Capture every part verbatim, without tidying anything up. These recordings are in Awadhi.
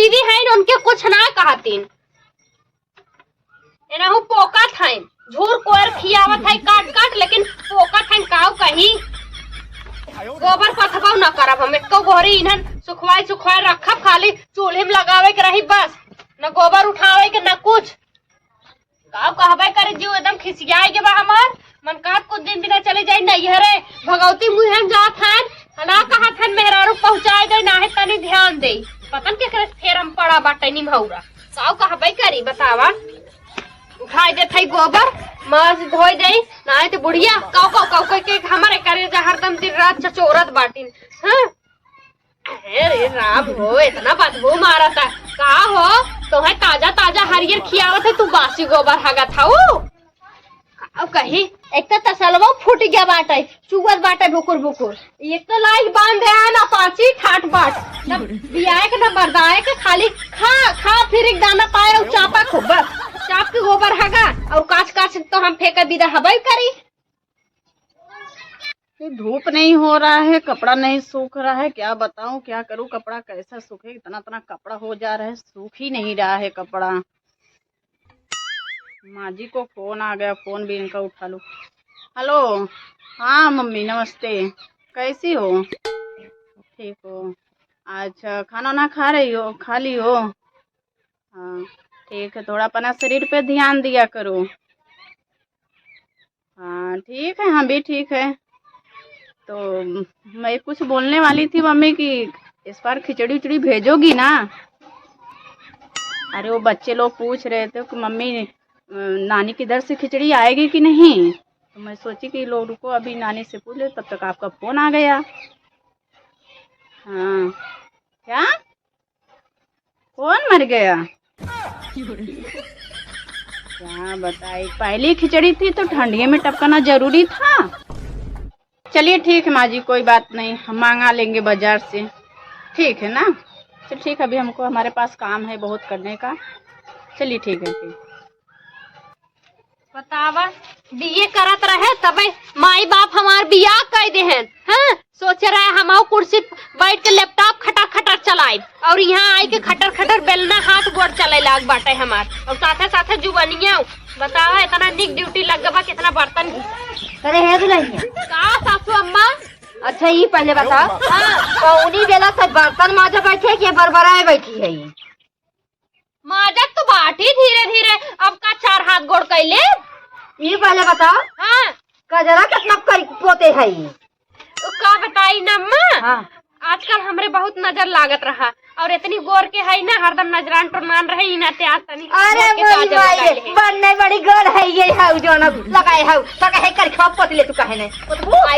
दीदी हैं, उनके कुछ ना कहतीन। एनाहू पोकत हैं, झूर कोयर खियावत है काट काट, लेकिन पोकत हैं, काऊ कही। गोबर पथबो न करब हम, एको गोहरी इन्हन सुखवाए सुखवाए रखब, खाली चूल्हे में लगावे के रही बस, न गोबर उठावे के, न कुछ। काऊ कहबे करे, जीव एकदम खिसियाई के बा हमार। मन कहत कुछ दिन बिना चले जाई नैहरे, भगवती मुँहे हम जात हन, ना कहत हन मेहरारू पहुँचाए दे, ना है तनी ध्यान दे। पता न केकरे फेर हम पड़ा बाटे निमहौरा। काऊ कहबे करी बतावा, उठाए देत है गोबर, माँ से धोए दे, ना है तो बुढ़िया काऊ काऊ काऊ कह के हमारे करे जा हरदम दिन रात चचोरत बाटिन। हाँ, अरे राम हो, इतना बदबू मारता का हो? तोहे ताजा ताजा हरियर खियावत है, तू बासी गोबर हगत हऊ। अब कही, एक तो तसलवो फूट गया बाटे, चुअत बाटे भुकुर भुकुर। एक तो लाइक बांध है ना पाची ठाट बाट, न बियाए के न मर्दाए के, खाली खा खा फिर एक दाना पाए और चापा खूब बस। चाप के गोबर हगा और काच काच तो हम फेंके बिदा हबई करी। ये धूप नहीं हो रहा है, कपड़ा नहीं सूख रहा है, क्या बताऊं, क्या करूं, कपड़ा कैसा सूखे, इतना इतना कपड़ा हो जा रहा है, सूख ही नहीं रहा है कपड़ा। माँ जी को फोन आ गया, फोन भी इनका उठा लो। हेलो, हाँ मम्मी नमस्ते, कैसी हो? ठीक हो? अच्छा, खाना ना खा रही हो, खा ली हो? हाँ, ठीक है, थोड़ा अपना शरीर पे ध्यान दिया करो। हाँ, ठीक है, हम भी ठीक है। तो मैं कुछ बोलने वाली थी मम्मी कि इस बार खिचड़ी उचड़ी भेजोगी ना? अरे, वो बच्चे लोग पूछ रहे थे कि मम्मी, अ, नानी किधर से खिचड़ी आएगी कि नहीं? तो मैं सोची कि लोग रुको, अभी नानी से पूछ ले, तब तक आपका फोन आ गया। हाँ, क्या? कौन मर गया? क्या बताई, पहली खिचड़ी थी तो ठंडिये में टपकाना जरूरी था। चलिए ठीक है माँ जी, कोई बात नहीं, हम मंगा लेंगे बाजार से, ठीक है ना? चल ठीक है, अभी हमको, हमारे पास काम है बहुत करने का। चलिए ठीक है फिर। बतावा, बीए करत रहे तबे माई बाप हमार बियाह कइ देहेन। हाँ, सोचे रहे हम कुर्सी बैठ के लैपटॉप खटर खटर चलाइब और यहाँ आई के खटर खटर बेलना हाथ गोड़ चले लाग बाटे हमार, और साथे साथे जुबनिया। बतावा, इतना निक ड्यूटी लग गबा, कितना बर्तन घिस। अरे हे दुल्हनिया। का सासू अम्मा? अच्छा, ई पहले बताओ, हाँ। पौनी बेला से बर्तन माजे बैठी है कि बरबराए बैठी है? ई माजत तो बाटी धीरे धीरे, अब का चार हाथ गोड़ कैले? ई पहले बताओ, हाँ। कजरा कितना करी पोते है ई? तो का बताई ना अम्मा, हाँ। आजकल हमरे बहुत नजर लागत रहा, और इतनी गोर के है ना, हरदम नजरान टोरनान रहे, ई नाते आज तनी अरे गोर के मोरी काजर माई रे, लगाए है। बनने बड़ी गोर है ये है, जो ना लगाए है, तो कहे कर खा पोत ले तू कहे नहीं।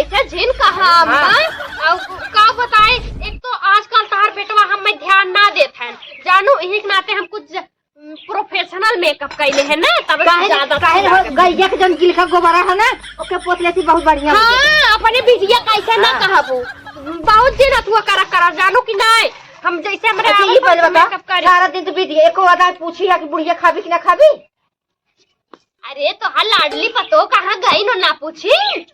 ऐसा जिन कहा अम्मा, हाँ। और का बताई, एक तो आजकल तहार बेटवा हम में ध्यान ना देत है, जानू, यही के नाते हम कुछ ज-, प्रोफेशनल मेकअप कैले है ना, तब काहे, ज्यादा काहे सुंदर हो, लगत है। गैया के जौन गिलखा गोबरा है ना, ओके पोत लेती, बहुत बढ़िया हो जाता। हाँ, अपने बिटिया कैसे ना हाँ। कहबू, बहुत दिन अथुआ करा करा, जानू कि नहीं, हम जैसे हमरे अच्छा, आवत ये पहले है, बता, मेकअप करी। सारा दिन तो बीत गया, एको बात आज पूछी है कि बुढ़िया खाबी कि ना खाबी? अरे, तोहार लाडली पतोह कहाँ गई नो ना पूछी?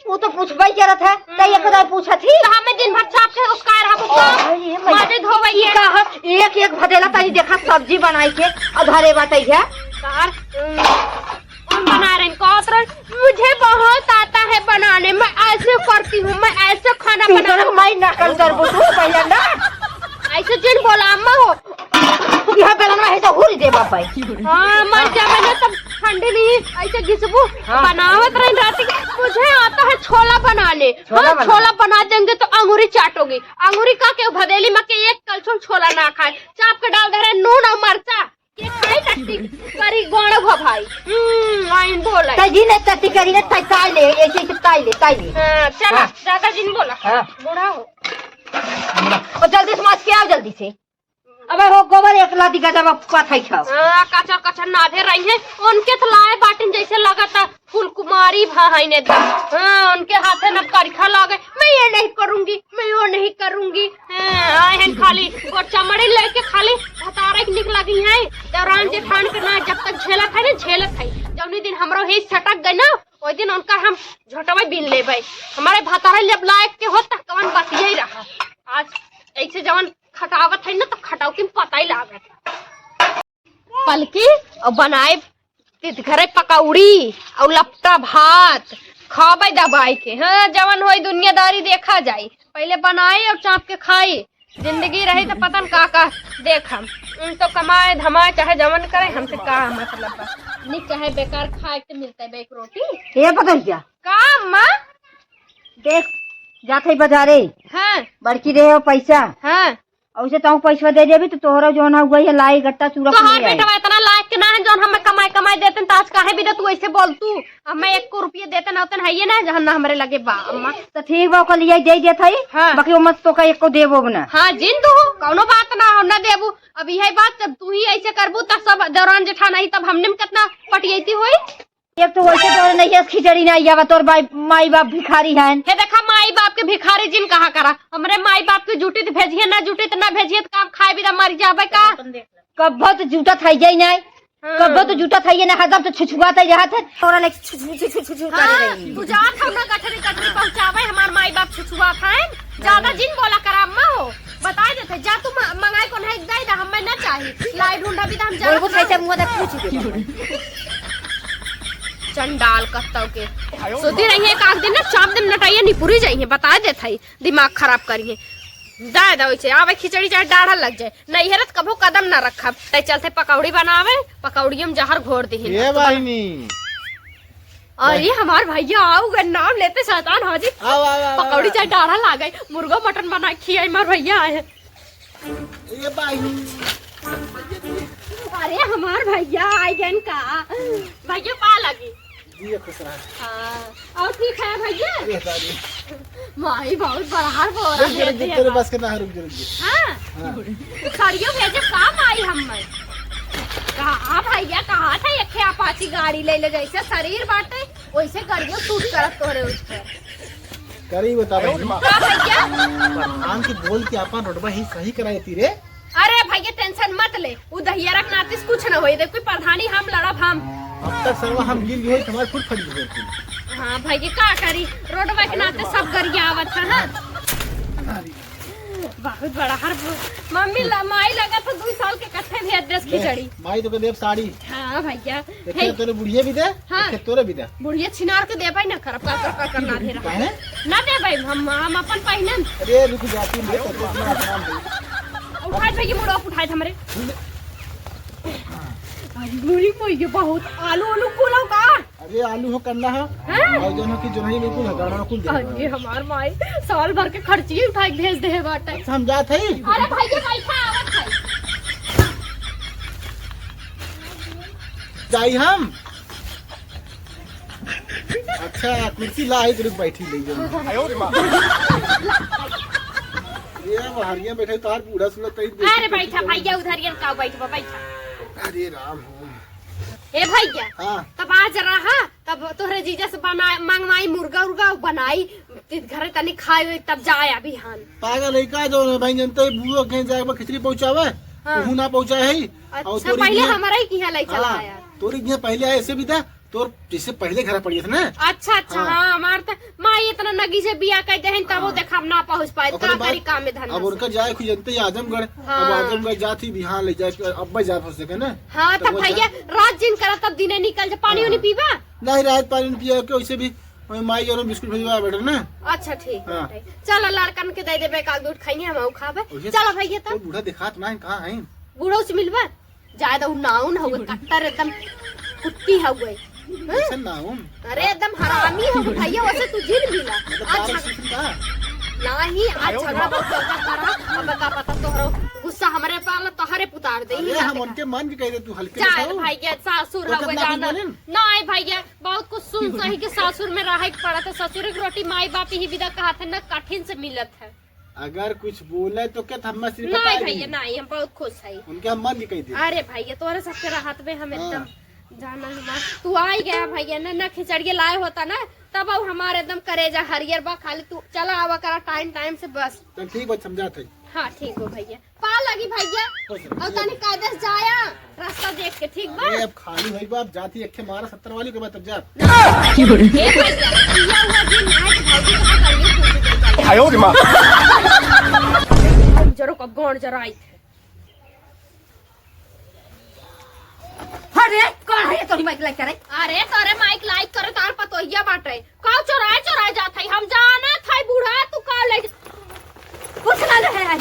वो तो पूछबे करत है, तो एक हम्म। बार पूछत ही। तो हमें दिन भर चाप के उसका रहा, अरे, ये मैया। माजे धोवे ये के। कहा, एक, एक भदेला तनी देखा सब्जी बनाई के, और घरे बाटे है। तोहार, हम्म, कौन बना रहे हैं? कहत रहे, "मुझे बहुत आता है बनाने, मैं ऐसे करती हूँ, मैं ऐसे खाना पीछे बनाती हूँ।" मैं नकल करबो तू, भैया ना। ऐसे जिन बोला, अम्मा हो, यह बेलनवा है तो हुरी दे बाप भाई। हाँ, मर जावे ना तब ठंडी नहीं, ऐसे घिसबू। हाँ। बनावत रही रात के, "मुझे आता है छोला बनाने।" छोला हाँ, बना। छोला बना देंगे तो अंगूरी चाटोगी। अंगूरी का के भदेली में के एक कलछुल छोला ना खाए। चाप के डाल दे रहे नून और मरचा। के खाए टट्टी करी गोड़ भो भाई। हम्म, आइन बोला। तै जी ने टट्टी करी ने, तै ताई ले, ऐसे, ऐसे ताई ले, ताई ले। हाँ, चला, हाँ। ज्यादा जिन बोला। हाँ। बूढ़ा हो। और जल्दी से माज के आओ, जल्दी से। अबे हो गोबर एक लादी गजब पथई खाओ। हाँ, कचर कचर नाधे रही है। उनके तो लाए बाटिन जैसे लगता फूल कुमारी भा है ने दा। हाँ, उनके हाथे न करिखा लागे। "मैं ये नहीं करूंगी, मैं वो नहीं करूंगी।" हाँ, आए हैं खाली और चमड़ी लेके खाली भतारे के निक लगी हैं। देवरान जेठान के ना जब तक झेलत है ना, झेलत है। जौनी दिन हमरो ही सटक गए ना, ओई दिन उनका हम झोटवा बीन लेबै। हमारे भतारे जब लायक के होत त कवन बतिये रहा। आज ऐसे जवन खटावत है ना, तो खटावती में पता ही लागत। पलकी और बनाए तितघरे पकौड़ी और लपटा भात, खाबे दबाई के। हाँ, जवन होई दुनियादारी देखा जाई, पहले बनाई और चाप के खाई। जिंदगी रही तो पता न का का देखम। उन तो कमाए धमाए चाहे जवन करे, हमसे का मतलब बा। निक चाहे बेकार खाए के मिलता है एक रोटी। ए पतोहिया। का अम्मा? देख, जात है बाजारे। हाँ। बड़की दे हो पैसा। हाँ। और उसे तहूँ पैसा दे देबी तो तोहरा जौन है वही लाई गट्टा चूरा तोहार बेटवा इतना लायक के ना है जौन हमें कमाए कमाए देते न, तो आज काहे बिदा तू ऐसे बोलतू? हमें एको रुपया देते ना होते न, है ये ना जहन ना हमरे लगे बा अम्मा। तो ठीक बा, ओकर लिए दे देत हई। हाँ। बाकी ओमन से तोका एको देबो ना। हाँ, जिन तू, कौनो बात ना हो, ना देबू। अब यही बात जब तू ही ऐसे करबू, तब सब दौरान जेठान आई, तब हमने में कितना पटियती होई। एक तो वैसे तोरे नहीं है, खिचड़ी नहीं आवा, तोर बाई, माई बाप भिखारी हैं। हे देखा, माई बाप के भिखारी जिन कहा करा। हमरे माई बाप के जुटी तो भेजिए, ना जुटी तो ना भेजिए, तो काम खाए बिना मर जाबे का? कब्बो तो जुटत है ये नहीं। हाँ। कब्बो तो जुटत है ये ना, हरदम तो छुछुआत है, रहत है। तोरा ले छु, छु, छु, छु, छु, छु, हाँ, करे रही। तू जात हम ना गठरी गठरी पहुँचावे, हमार माई बाप छुछुआत है। ज्यादा जिन बोला करा अम्मा हो, बताए देते, जा तू म-, मंगाए कौन है, दे दे, हमें ना चाही। लाई ढूंढा भी तो हम जात बोलबो ना। कैसे मुंह देख पूछ के। चंडाल कत्तौ के। सोती रही है, एक आध दिन ना चाप दिन नटाइए निपुरी जाइए, बताए देत है, दिमाग खराब करिए। दे दे वैसे, आवे खिचड़ी चाहे डाढ़ा लग जाए, नहीं है तो कभो कदम ना रखब। तै चलते पकौड़ी बनावे, पकौड़ियों में जहर घोर दिही। ये बहिनी। अरे हमार भैया आओ, अगर नाम लेते शैतान हाजिर। आओ, आओ, आओ, पकौड़ी आओ। चाहे डाढ़ा लागे, मुर्गा मटन बना के खियाई, हमार भैया आए हैं। ये बहिनी। अरे हमार भैया आए गए का? भैया पा लगी। जिया खुश रहा। हाँ, और ठीक है भैया? अरे दादी। माई बहुत बड़ा हार हो रहा रुक जा, है रुक जा, भैया। तेरे बस के ना है, रुक जा, रुक जा। हाँ? हाँ। सड़ियो भेजे काम आई हम में। कहा भैया, कहा था एक ठे अपाची गाड़ी ले ले, जैसे शरीर बाटे वैसे गाड़ियों सूट करत तोरे उठ के। करी बता बहिनी। का भैया? प्रधान के बोल के अपन रोडवा ही सही कराई थी रे। अरे भैया tension मत ले, उ दहियरा के नाते से कुछ न होई। देख कोई प्रधानी हम लड़ब हम। अब तक सरवा हम गिर गए, तुम्हारे फुट फट गए। हाँ भैया का करी, रोडवा के नाते सब गरिया आवत है। हाँ। बहुत बड़ा हर मम्मी ला, माई लगा तो दो साल के कट्ठे भेज देस ले, खिचड़ी। माई तो के देब साड़ी। हाँ भैया। एक हे। तेरे बुढ़िया भी दे, हाँ। एक तोरे भी दे। बुढ़िया छिनार के देबै ना करब, का कर, का कर ना दे रहा। काहे? ना देबै, हम, हम अपन पहिनन। अरे रुक जाती, ले तो अपना अपना दे। उठाए भैया, मुड़ो उठाए हमरे। अरे मुड़ी में ये बहुत आलू, आलू कुल हो का? अरे आलू हो, करना हो। हाँ। और जौन हो कि जोनही में कुल हो, करना कुल दे। अरे हमार माई साल भर के खर्ची उठाए के भेज दे बाटे। अच्छा हम जात हई। अरे भैया बैठा, आवत है। जाई हम। अच्छा, कुर्सी ला, आई तेरे बैठी ले जाओ। ये बहरिया बैठे, तार बूढ़ा सुनत तई देख अरे के बैठा बैठा। भैया, उधर ये का बैठबा, बैठा। अरे राम हो। ए भैया, हाँ। तब आज रहा, तब तोहरे जीजा से बना, मंगवाई मुर्गा उर्गा बनाई, ती घरे तनी खाए हुए, तब जाए अभी हान। पागल है का, जो भाई जनते बूढ़ो के जाए बा खिचड़ी पहुँचावे, हाँ। उहू ना पहुँचाए है। अच्छा, और तोरी पहले बिया हमारा ही किहाँ लाई चला हाँ, आया। तोरी बिया पहले आए, ऐसे भी था, तोर जैसे पहले घर पड़ी था ना। अच्छा, अच्छा, हाँ। हाँ, हमार त माई इतना नगी से बिया कह दे हैं, तब वो हाँ। देखा हम ना पहुँच पाए, ओकरे का बाद करी काम में धंधा अब से। उनका जाए खुद जनते ही आजमगढ़, हाँ। अब आजमगढ़ जात ही बिहान ले जाए, अब जाए हो सके ना। हाँ, तब तब वो भैया जाए। रात जिन करा तब दिने निकल जा, पानी हाँ। उनी पीबा? नहीं, रात पानी नहीं पिया के वैसे भी वही माई और बिस्कुट भेजवा बैठे ना। अच्छा, ठीक हाँ। बाटे। चलो, लड़कन के दे देबे, एक आध दूध खाइए, हम आऊ खाबे। ओहे चलो भैया, तो तब। बूढ़ा दिखात ना है, कहाँ है? बूढ़ा से मिलबा? जाए दो, नाउन हउए, कट्टर एकदम कुत्ती हउए। हैं? कैसन नाउन? अरे, एकदम हरामी हउए भैया, वैसे तू जिन मिला। मतलब, आज बारह झग-, सीखन का? नहीं, आज झगड़ा बहुत ज्यादा करा, अब का पता तोहरो गुस्सा हमरे पे आला, तोहरे पुतार दे, अरे, ही हम ना उनके मन के कह दे, तू हल्के में जाए खाओ। भैया, सासुर तो हउए कितना जाना। बोलेन? नहीं भैया, बहुत कुछ सुन सही के सासुर में रहे के पड़त है। ससुर के रोटी माई बाप ही विदा कहत है ना, कठिन से मिलत है। अगर कुछ बोले तो क्या थम्मा सिर नहीं कटाई भैया, देंगे? नहीं, हम बहुत खुश है। उनके हम मन के कह दे। अरे भैया, तोहरे सबके राहत में हम हाँ। एकदम जाना हमार। तू आई गया भैया, ना, ना खिचड़िया लाए होता ना, तब अब हमारे एकदम करेजा हरियर बा। खाली तू चला आवा करा टाइम, टाइम से बस। चल ठीक बा, समझात है। हाँ, ठीक हो भैया। पा लगी भैया। खुश रहो। और तनी कायदे से जाया, रास्ता देख के, ठीक बा? अरे, अब खाली होई बा, अब जाती एक ठे मारा सत्तर वाली के बाद तब जा। ए भैया, पिया हुआ दिन ना है तो भौजी कहाँ करिए, पूछ के जाइए। आयो रे माँ। जरो कब गौर जराई। अरे, कौन है ये तोरी माइक लाइक करे? अरे, तोरे माइक लाइक करे, तार पतोहिया बाटे। का चोराए, चोराए जात है? हम जानत है बूढ़ा, तू का ले जा-, कुछ ना ले है।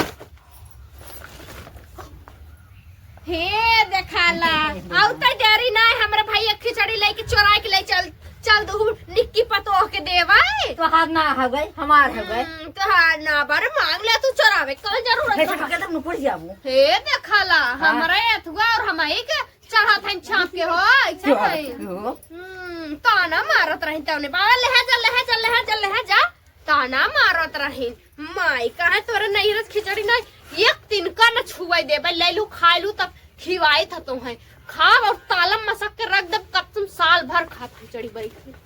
हे देखाला, आउ त देरी ना है, हमरे भाई एक खिचड़ी लेके चोराए के ले चल, चल दू निक्की पतोह के देवे। तोहार ना हवे, हमार हवे। हम्म, तोहार ना बारे मांग ले, तू चोरावे, कौन जरूरत पैसा है? ठोके तब नुकुर जाबू। हे देखाला, हाँ। हमरे एथुआ और हमही के चढ़त हन छाप के हो, ऐसे चढ़त नहीं। हो। हम्म, ताना मारत रही तउने, बाबा, "ले जा, ले जा, ले जा, ले जा।" ताना मारत रही, "माई, काहे तोरे नैहर से खिचड़ी नहीं, एक तिनका न छुआई देबे, ले लू, खाए लू, तब खिवाई था तो है। खा और तालम मसक के रख देब, कब तुम साल भर खात खिचड़ी बैठ के।"